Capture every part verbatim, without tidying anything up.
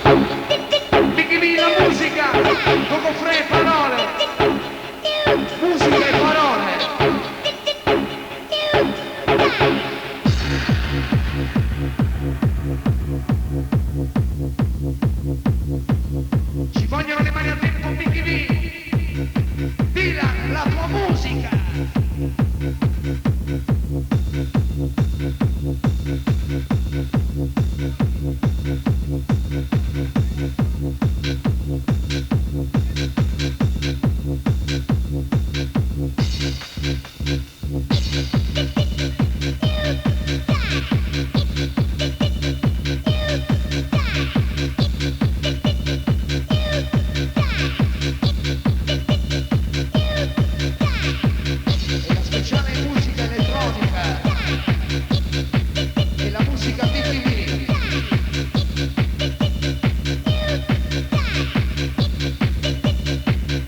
Mickey V, la musica, Coco Free, parole. Musica e parole. Ci vogliono le mani a tempo, Mickey V. Dylan, la tua musica. E la speciale musica elettronica e la musica T V.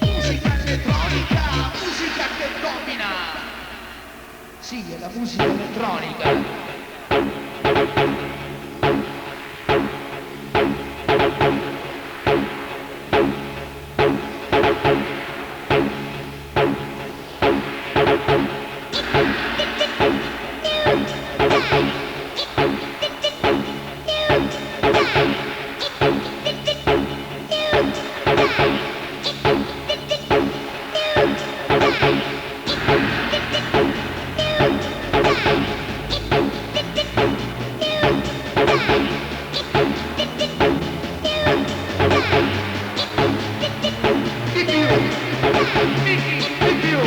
Musica elettronica, musica che domina. Sì, è la musica elettronica. Di più. Di più.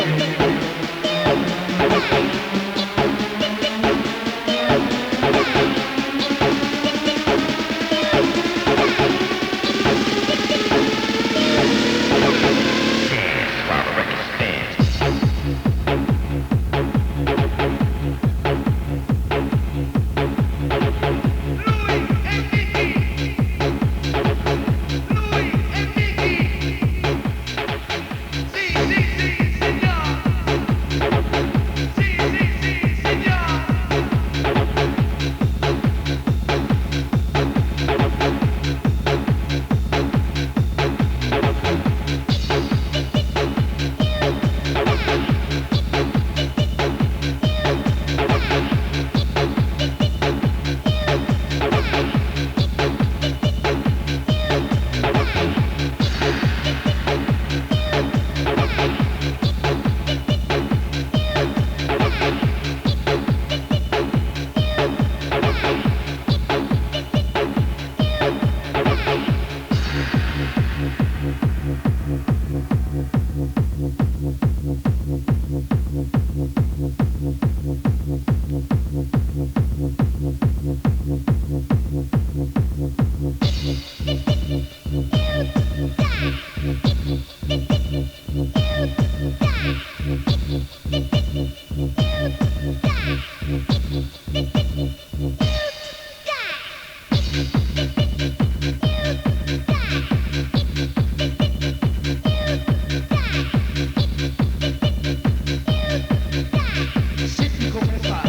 Senti come fa,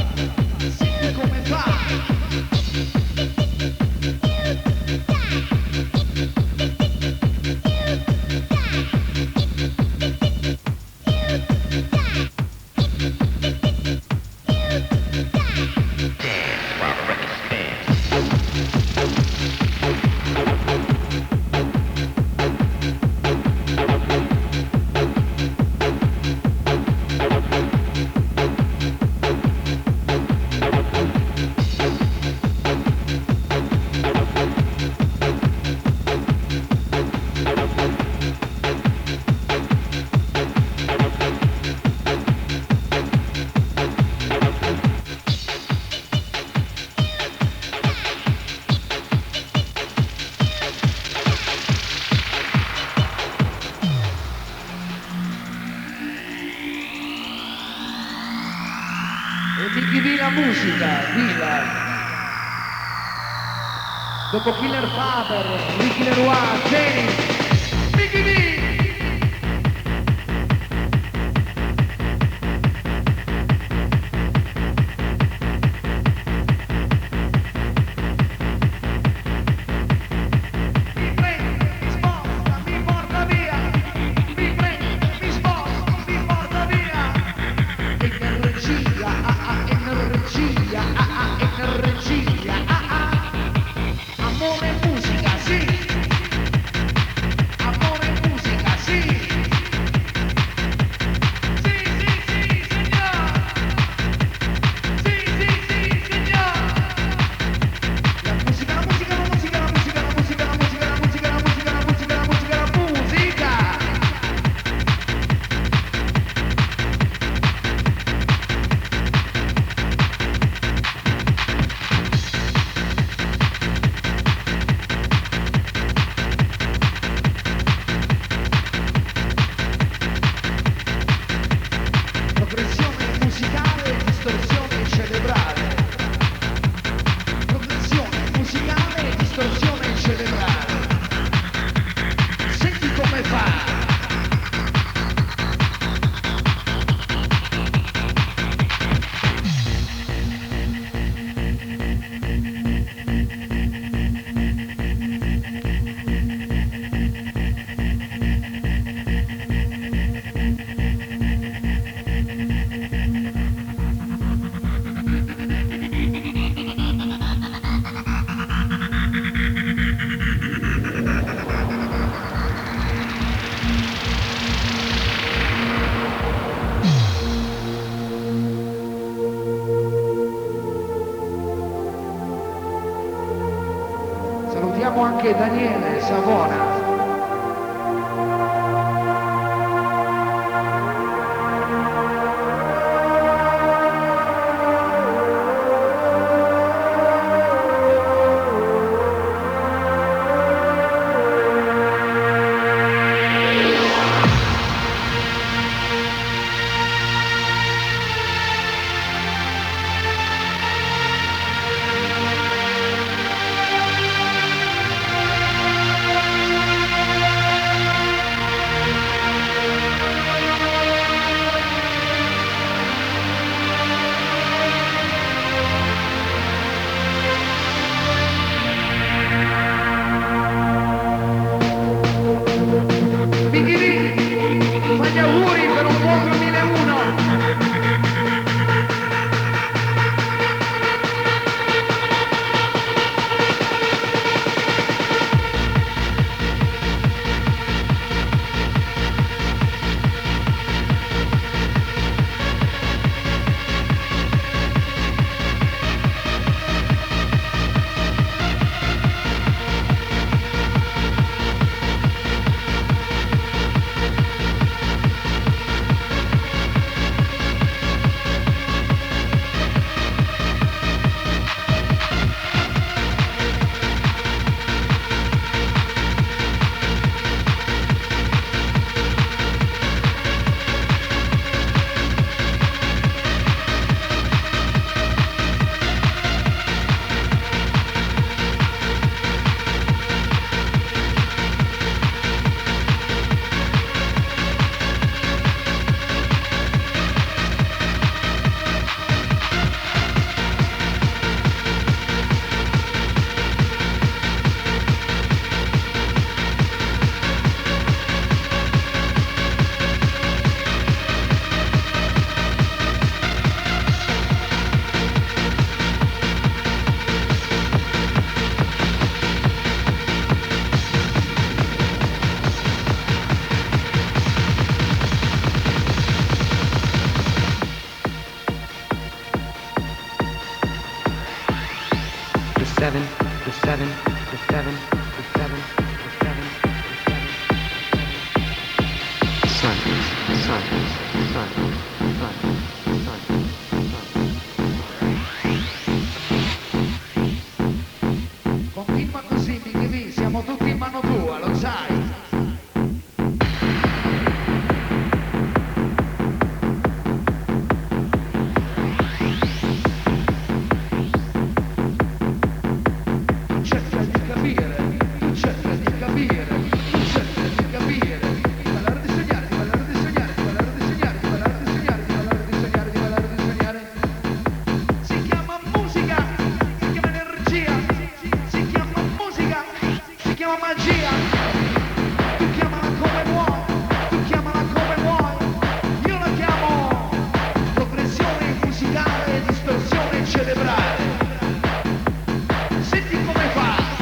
senti come fa. E Mickey V la musica, Dylan. Dopo Killer Faber, Ricky Leroy, Janis, Mickey V. Daniele Savona. Michilì, fa gli auguri per un buon duemilauno. The seven, the seven, the seven, the seven, the seven, the seven. Silence, silence, silence, silence, silence, silence. Continua così, Michilì, siamo tutti in mano tua, lo sai. Tu cerca di capire, tu cerca di capire, tu cerca di capire. Di ballare, di sognare, di ballare, di sognare, di ballare, di sognare, di ballare, di sognare, di ballare, di ballare, di sognare. Si chiama musica, si chiama energia, si chiama musica, si chiama magia. Tu chiamala come vuoi, tu chiamala come vuoi. Io la chiamo progressione musicale e distorsione cerebrale. Senti come fa.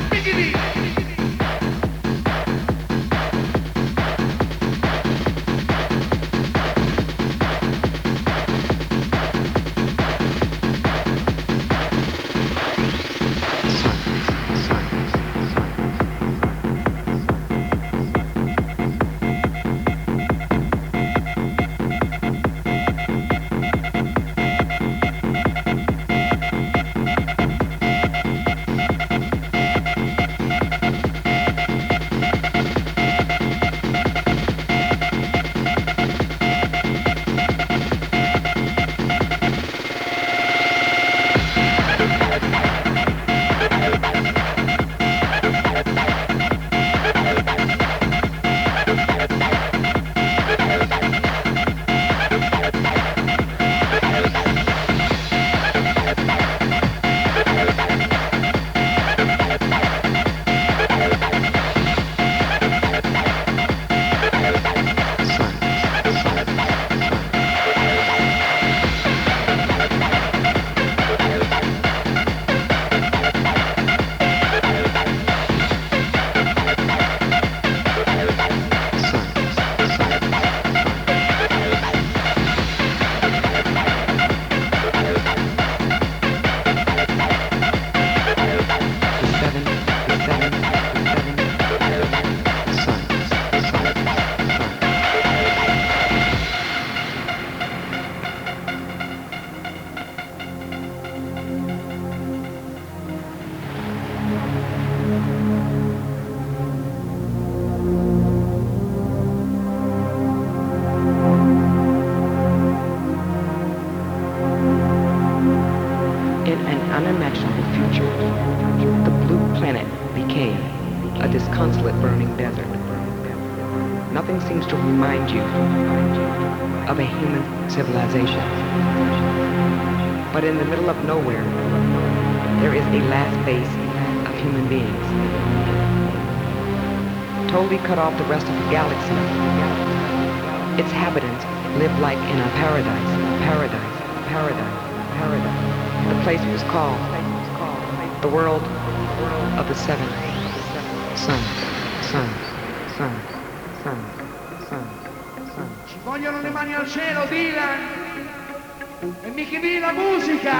Bigini. Came, a disconsolate burning desert. Nothing seems to remind you of a human civilization. But in the middle of nowhere, there is a last base of human beings. Totally cut off the rest of the galaxy, its inhabitants live like in a paradise, paradise, paradise, paradise. The place was called the world of the seven suns, suns, suns, suns, suns, suns. Ci vogliono le mani al cielo, Dylan! E Mickey D, la musica!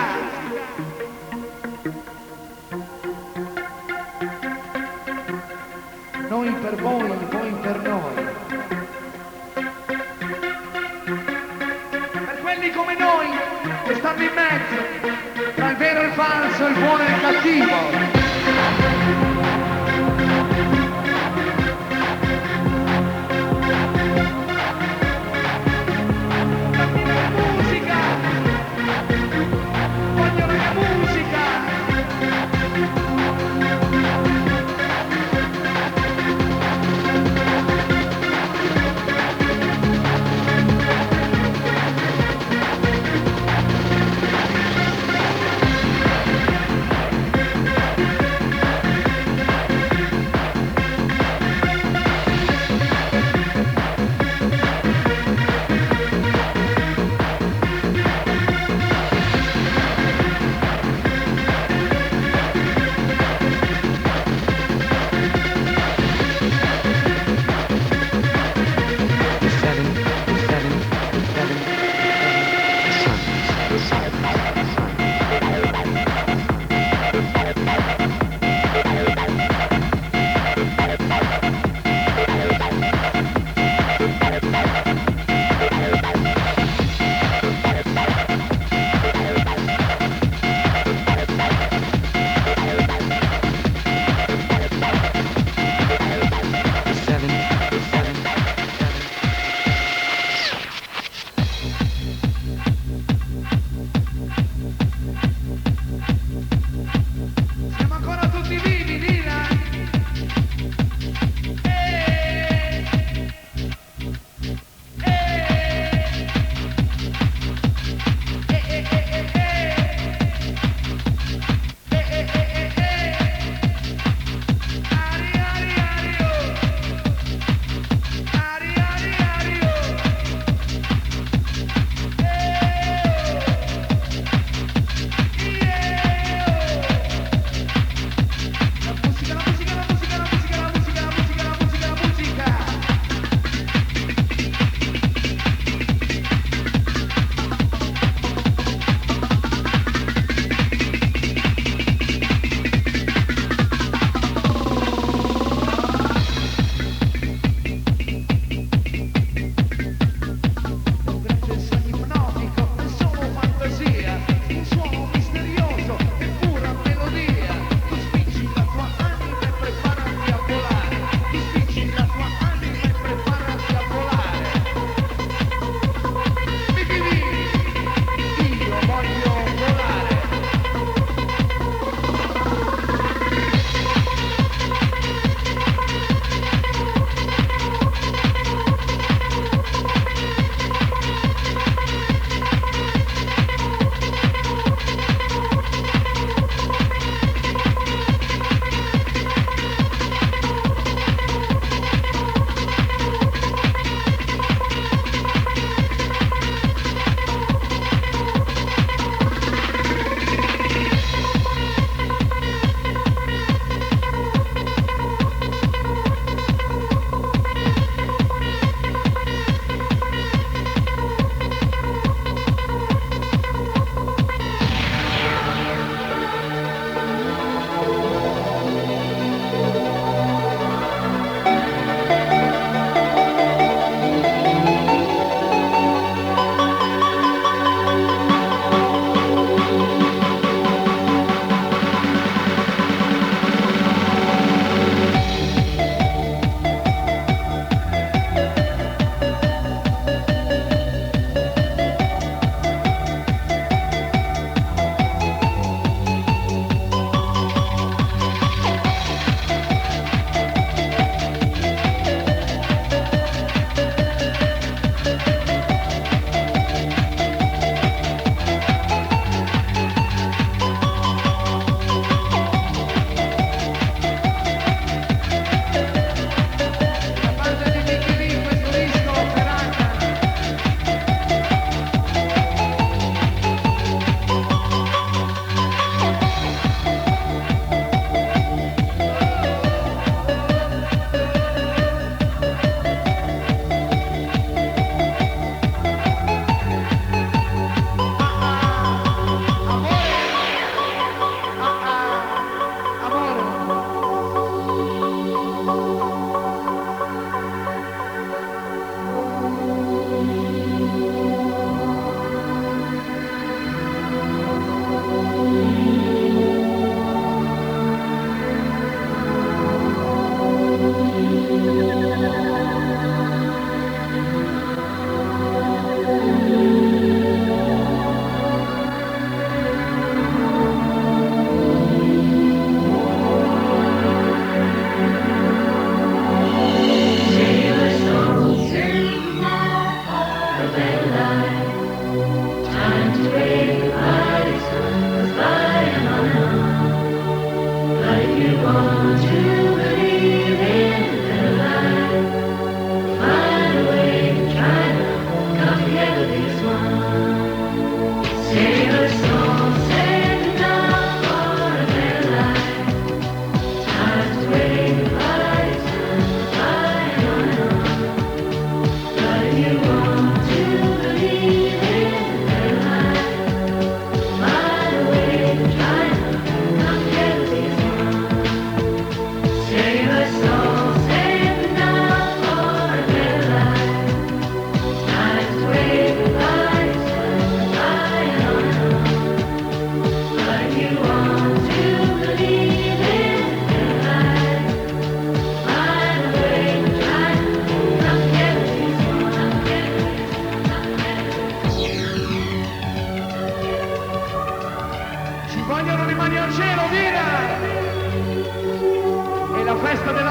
Noi per voi, voi per noi. Per quelli come noi, che stanno in mezzo, tra il vero e il falso, il buono e il cattivo. Musica! Voglio la musica!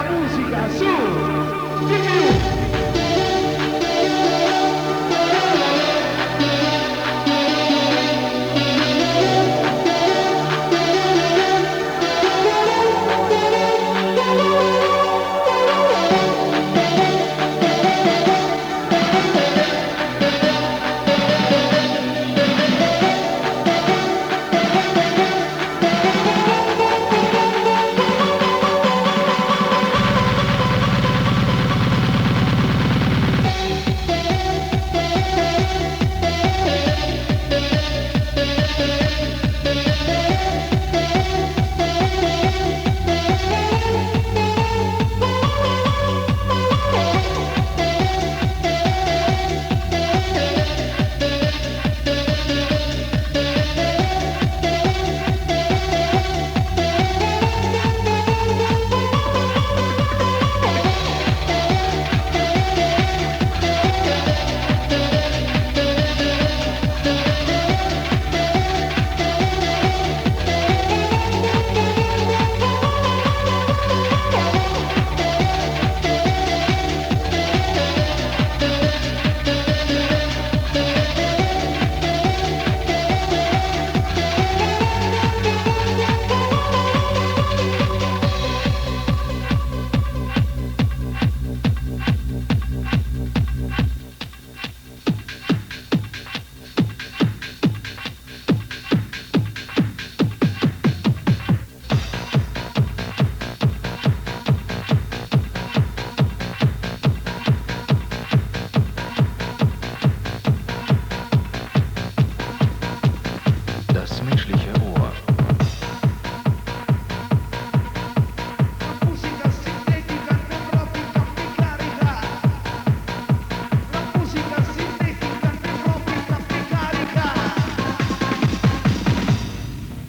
Musica, su! Di più! Das menschliche Ohr.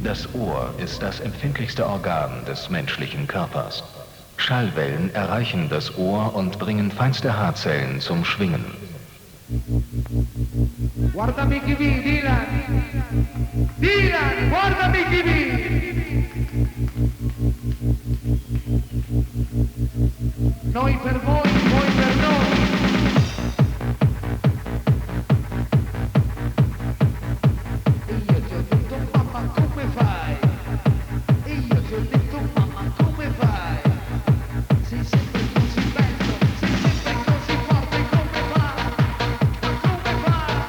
Das Ohr ist das empfindlichste Organ des menschlichen Körpers. Schallwellen erreichen das Ohr und bringen feinste Haarzellen zum Schwingen. Guardami chi vien, Dylan! Dylan, guardami chi vien! Noi per voi, voi per noi! E io ti ho detto, mamma, come fai? E io ti ho detto, mamma, come fai? Sei sempre così bello, sei sempre così forte, come fai? Ma come fai?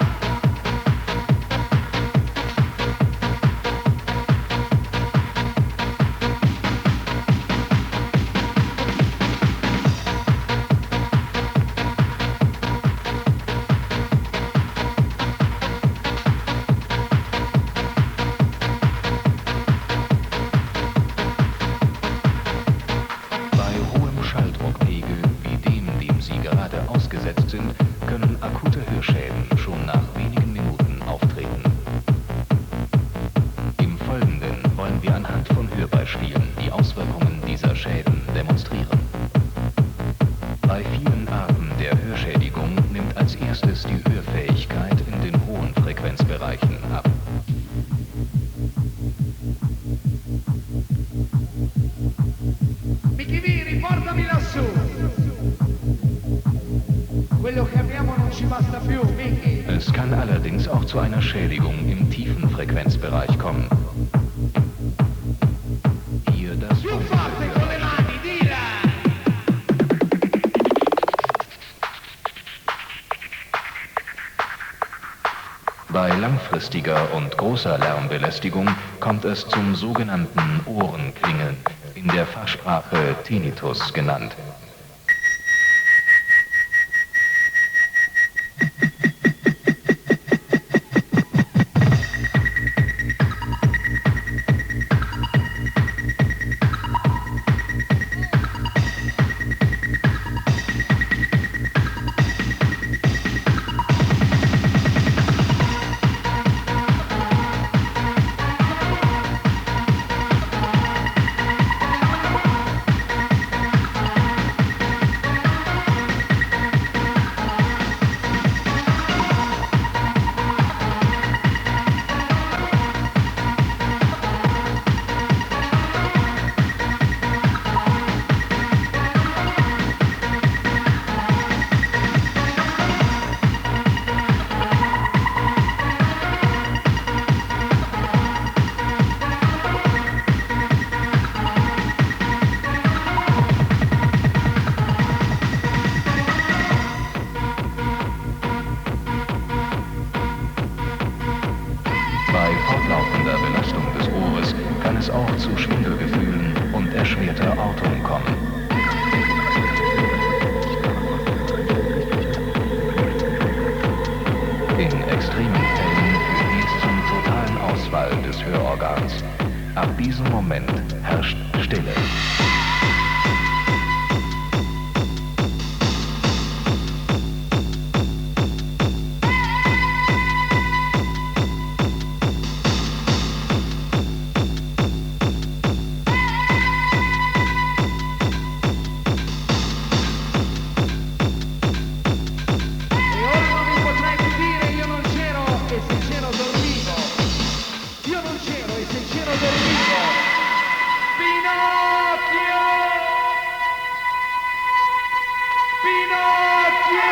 Bei hohem Schalldruckpegel, wie dem, dem Sie gerade ausgesetzt sind, können akute Hörschäden schon nach wenigen Minuten auftreten. Im Folgenden wollen wir anhand von Hörbeispielen die Auswirkungen dieser Schäden demonstrieren. Bei vielen Arten der Hörschädigung nimmt als erstes die Hörfähigkeit in den hohen Frequenzbereichen ab. Michi Viri, portami lassù! Quello che abbiamo non ci basta più, Michi! Es kann allerdings auch zu einer Schädigung im tiefen Frequenzbereich kommen. Hier das Più forte con le mani, Dylan! Bei langfristiger und großer Lärmbelästigung kommt es zum sogenannten Ohrenklingeln, in der Fachsprache Tinnitus genannt. Moment herrscht Stille. E ora non mi potrei più dire: "Io non c'ero, e se c'ero dormivo." Io non c'ero, e se c'ero dormivo. Pinocchio! Pinocchio!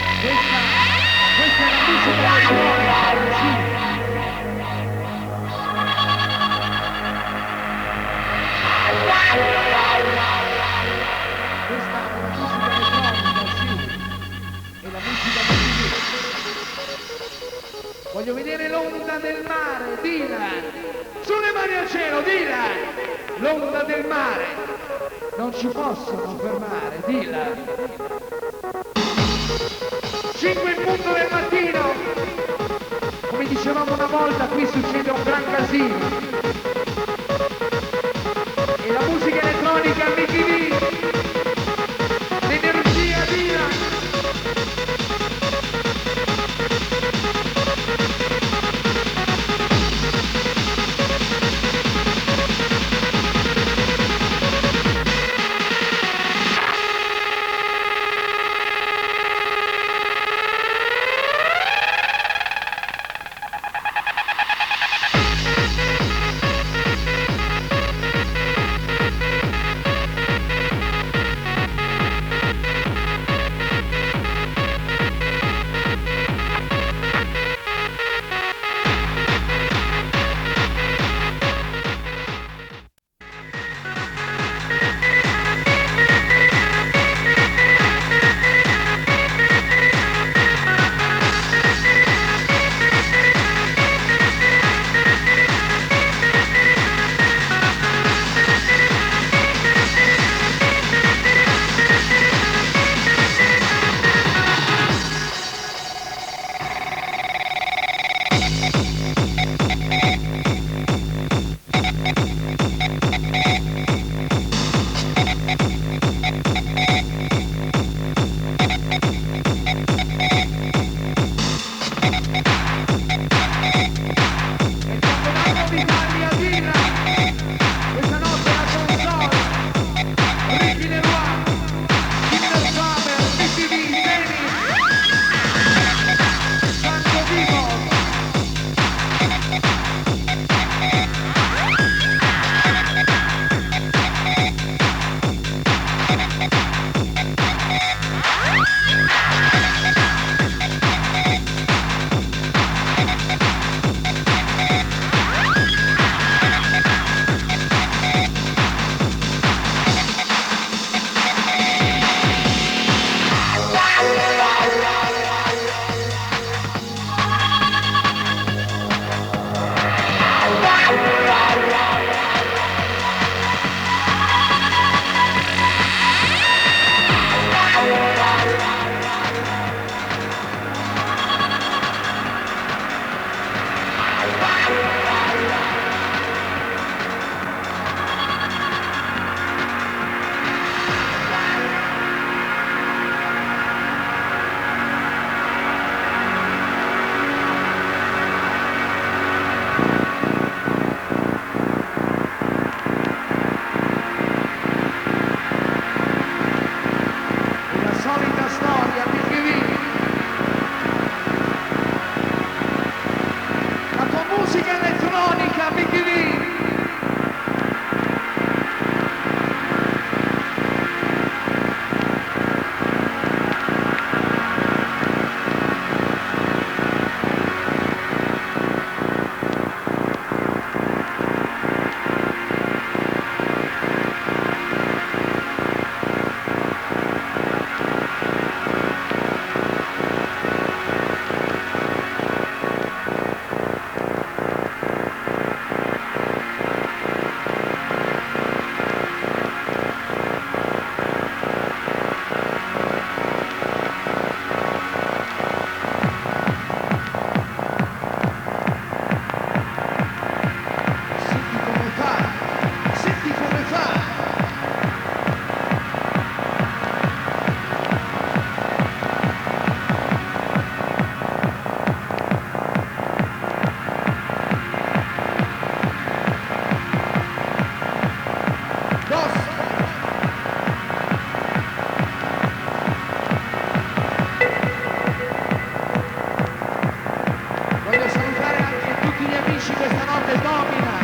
Questa, questa è la musica elettronica, sì. Questa è la musica elettronica, sì. È la musica così. Voglio vedere l'onda del mare, Dylan. Su le mani al cielo, Dylan. L'onda del mare. Non ci possono fermare, Dylan. Cinque in punto del mattino. Come dicevamo una volta, qui succede un gran casino. E la musica elettronica, Mickey D. L'energia, Dylan. E il capodanno d'Italia tira questa notte la console. Ricky Leroy, Killer Summer, B T V, Zeni, Santo Vivo. E la solita storia, B T V. La tua musica elettronica, B T V. Senti come fa, senti come fa. Dos. Voglio salutare anche tutti gli amici che stanotte domina.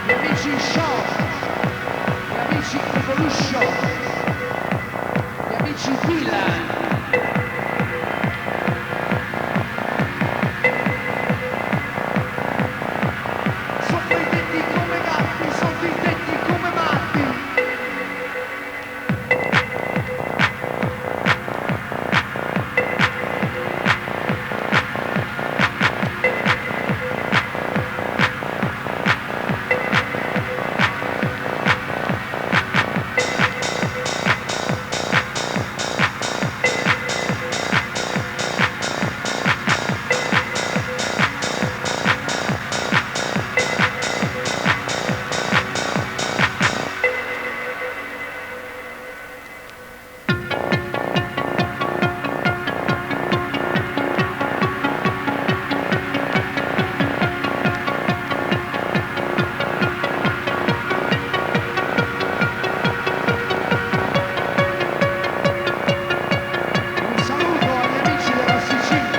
Gli amici Show, gli amici Evolution, gli amici Dylan. Son fedeti come gatti, son fedeti come matti. Un saluto agli amici della Sicilia.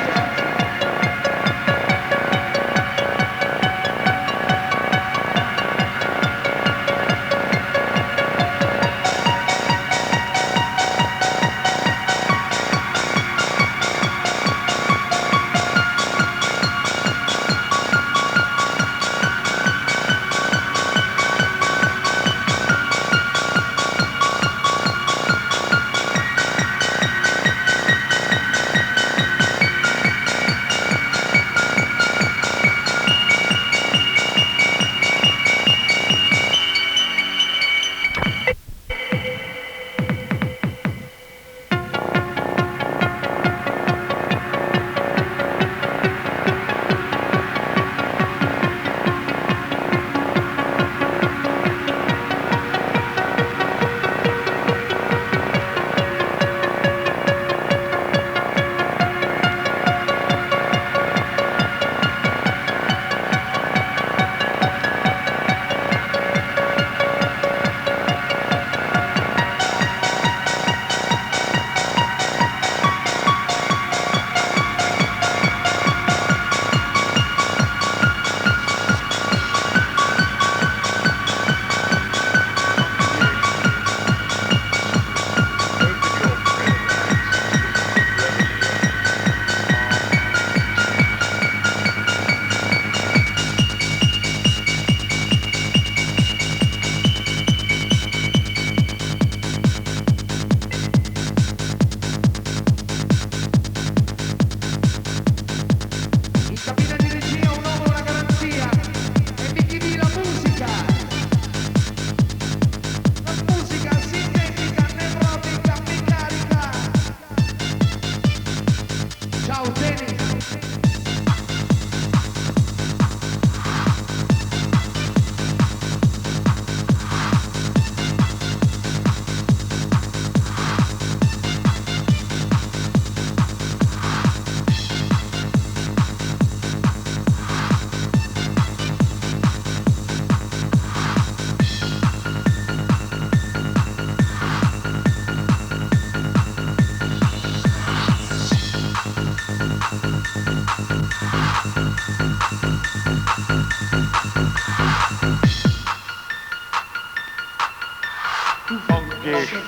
Congregation,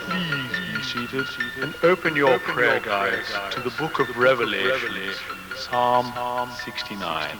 please be seated and open your prayer guides to the book of Revelation, Psalm sixty-nine.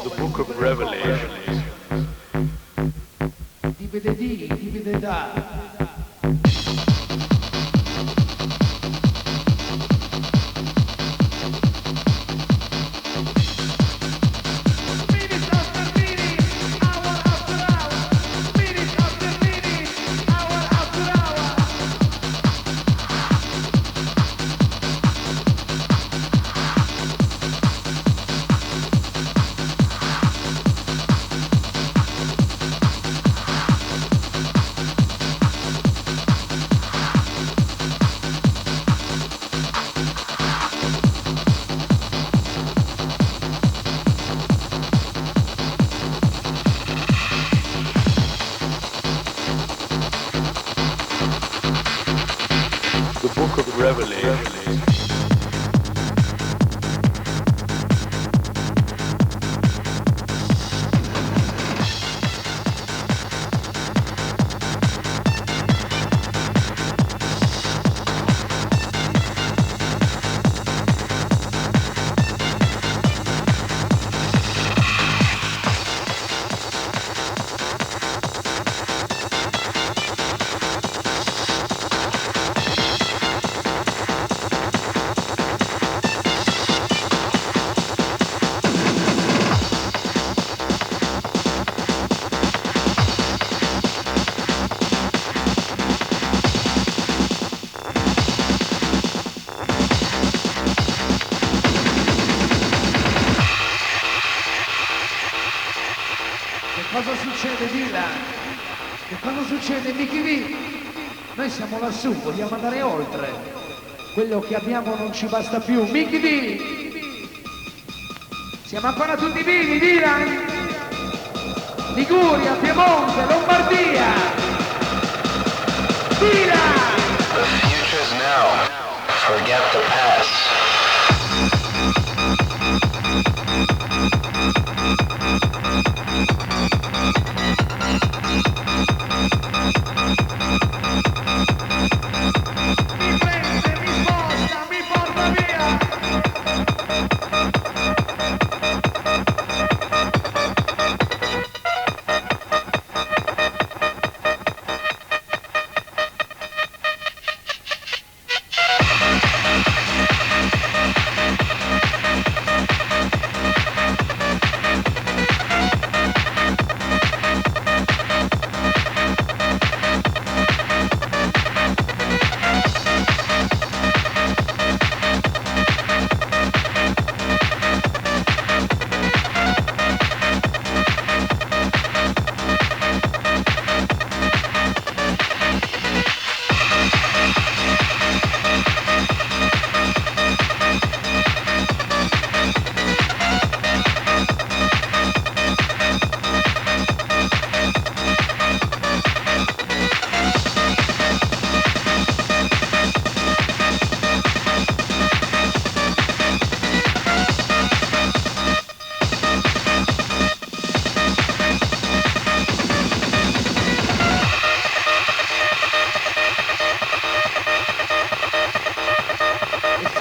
The book of Revelation. The book of Revelation. Che cosa succede, Dylan? Che cosa succede, Mickey D? Noi siamo lassù, vogliamo andare oltre. Quello che abbiamo non ci basta più. Mickey D! Siamo ancora tutti vivi, Dylan! Liguria, Piemonte, Lombardia! Dylan! The future's now. Forget the past. Mi prende, mi sposta, mi porta via.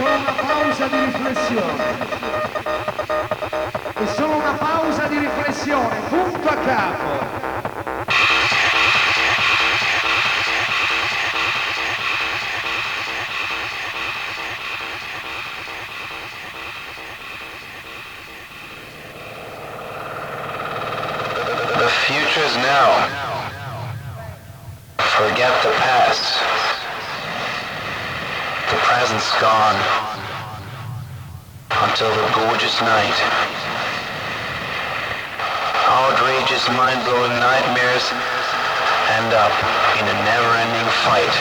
Solo una pausa di riflessione. È solo una pausa di riflessione, punto a capo. The future's now. Forget the past. The present's gone. Until the gorgeous night. Outrageous, mind-blowing nightmares end up in a never-ending fight.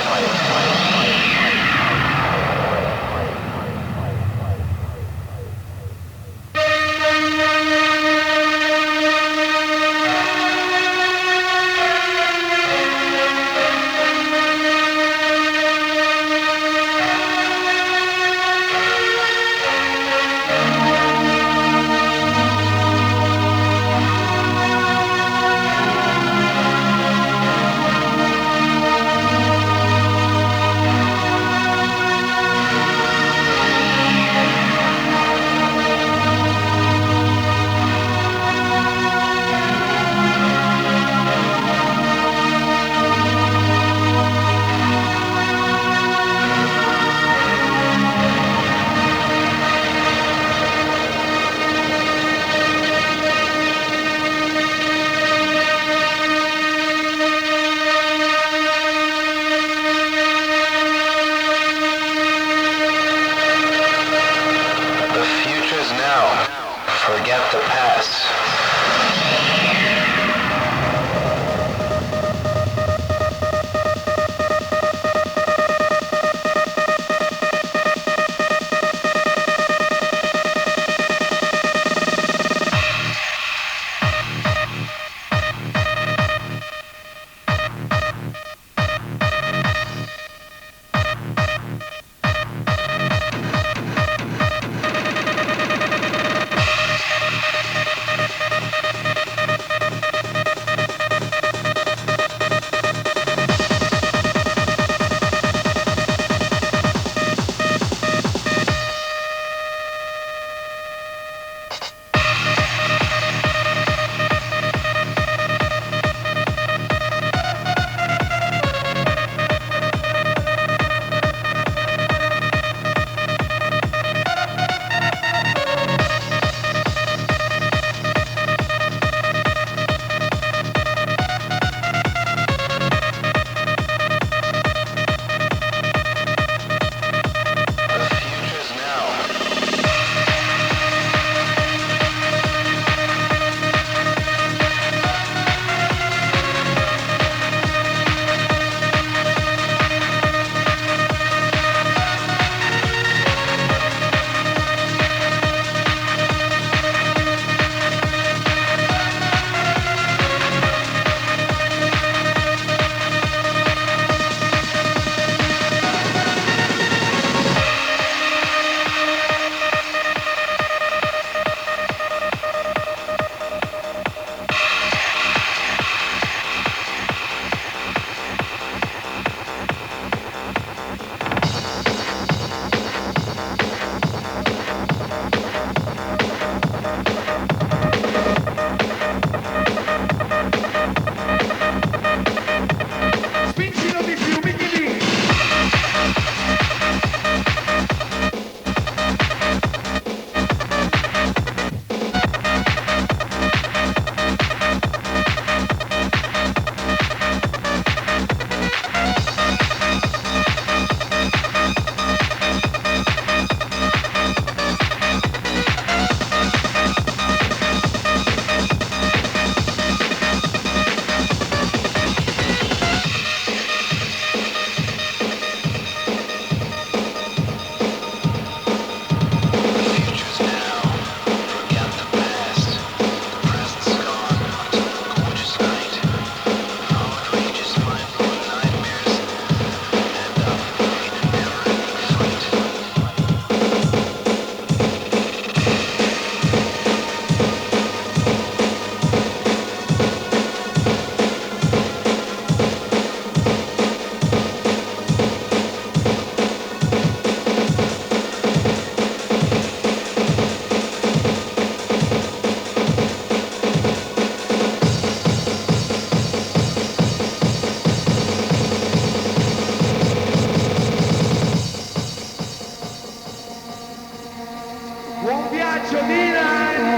Buon viaggio, Dylan!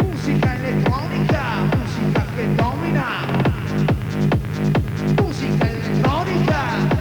Musica elettronica, musica che domina. Musica elettronica.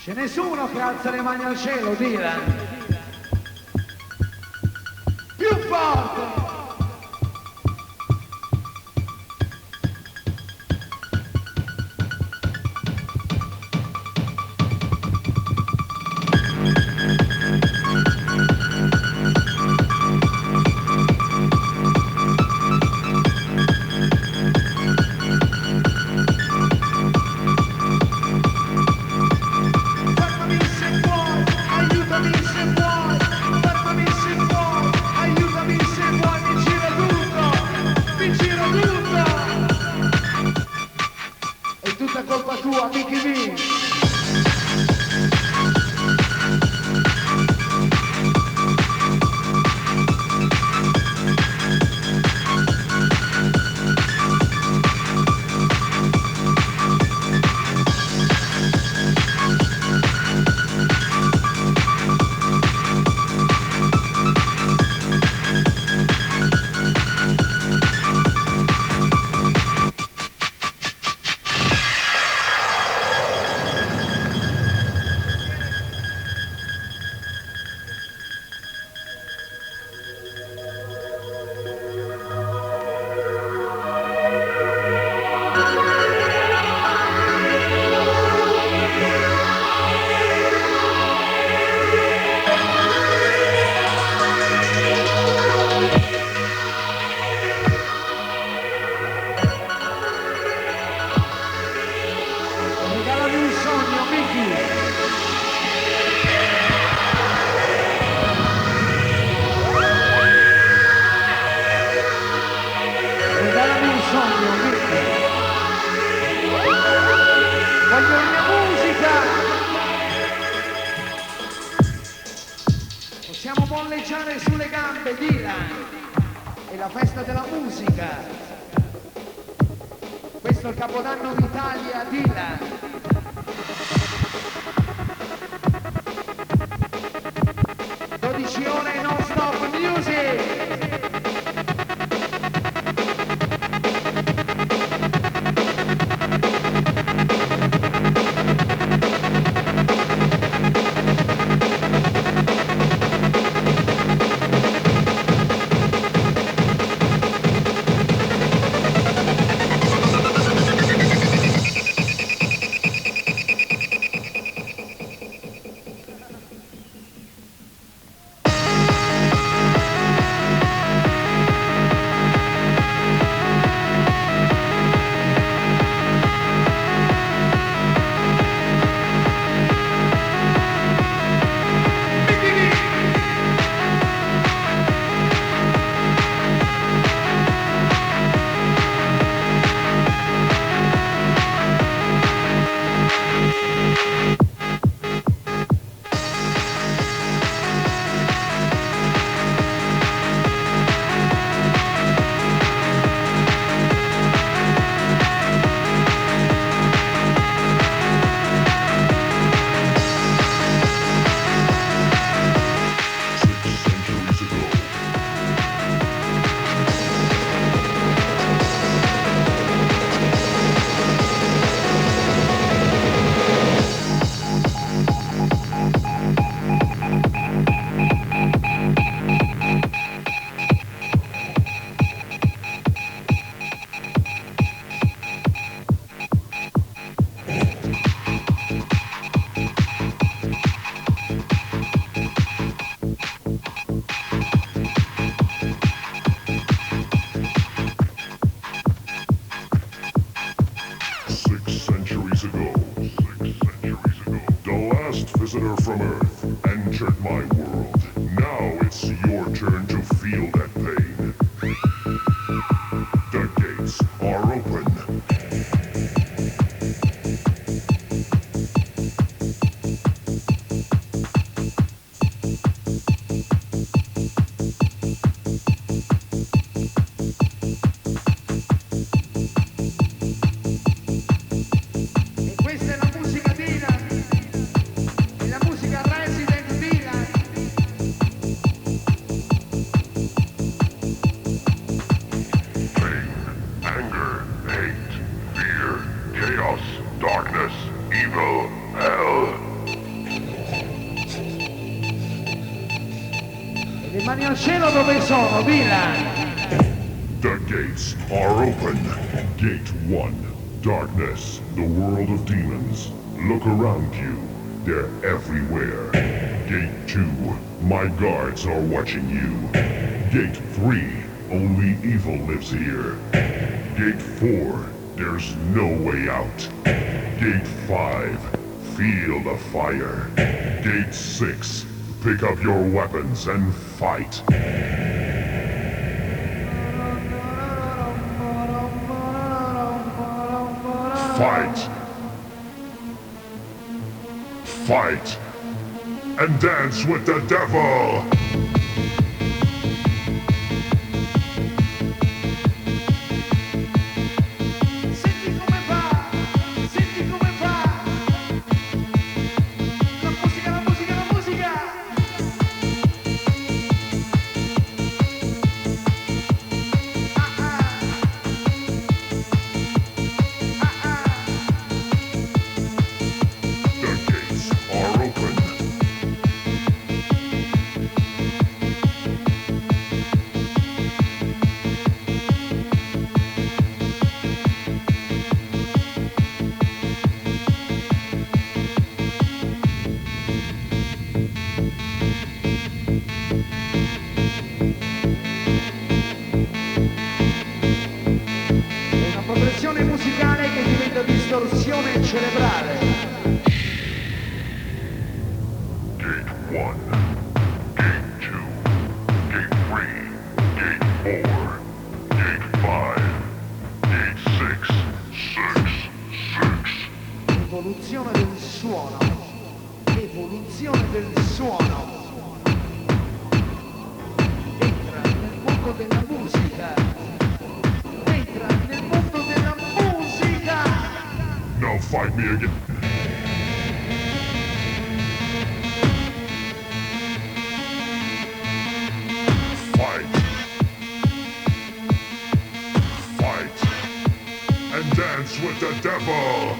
C'è nessuno che alza le mani al cielo, Dylan. Più forte! Fermami se puoi, aiutami se vuoi, fermami se puoi, aiutami se vuoi, mi gira tutto, mi gira tutto. È tutta colpa tua, Mickey V. Regalami un sogno, Mickey. Regalami un sogno, Mickey. Voglio la mia musica. Possiamo molleggiare sulle gambe, Dylan. È la festa della musica. Questo è il capodanno d'Italia, Dylan. Dodici ore non stop music. Ambassador from Earth entered my world. Now it's your turn to feel that pain. The gates are open. E questa è la musica Dylan, è la musica Resident Dylan. Pain, anger, hate, fear, chaos, darkness, evil, hell. E le mani al cielo dove sono, Dylan? The gates are open. Gate one. Darkness, the world of demons. Look around you. They're everywhere. Gate two. My guards are watching you. Gate three. Only evil lives here. Gate four. There's no way out. Gate five. Feel the fire. Gate six. Pick up your weapons and fight. Fight. Fight and dance with the devil! Senti come fa, senti come fa. La musica, la musica, la musica. The gates are open. È una progressione musicale che diventa distorsione cerebrale. Gate one, gate two, gate three, gate four, gate five, gate six, six, six. Evoluzione del suono. Evoluzione del suono. Entra nel mondo della musica. Entra nel mondo della musica. Now fight me again. Fight. Fight and dance with the devil.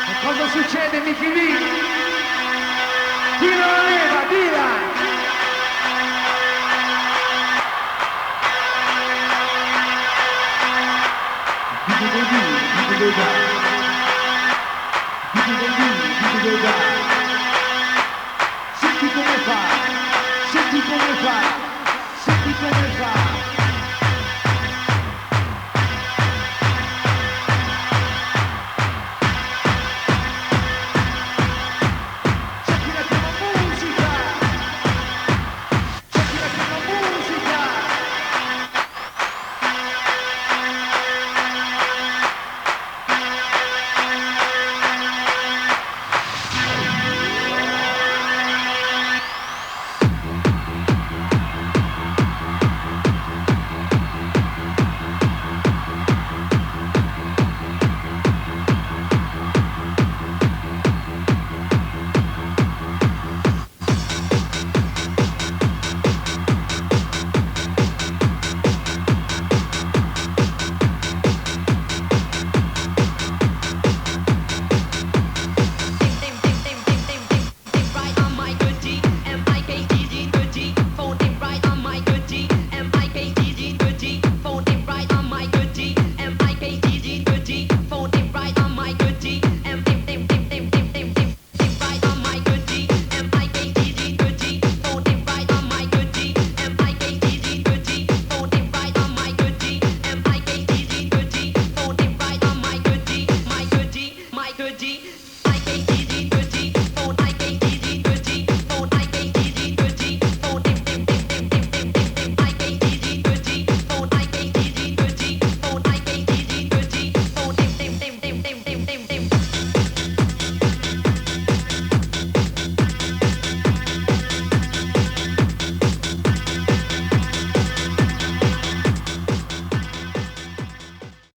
E cosa succede, Mickey Lee? Tira la leva, tira! Senti come fa, senti come fa, senti come fa.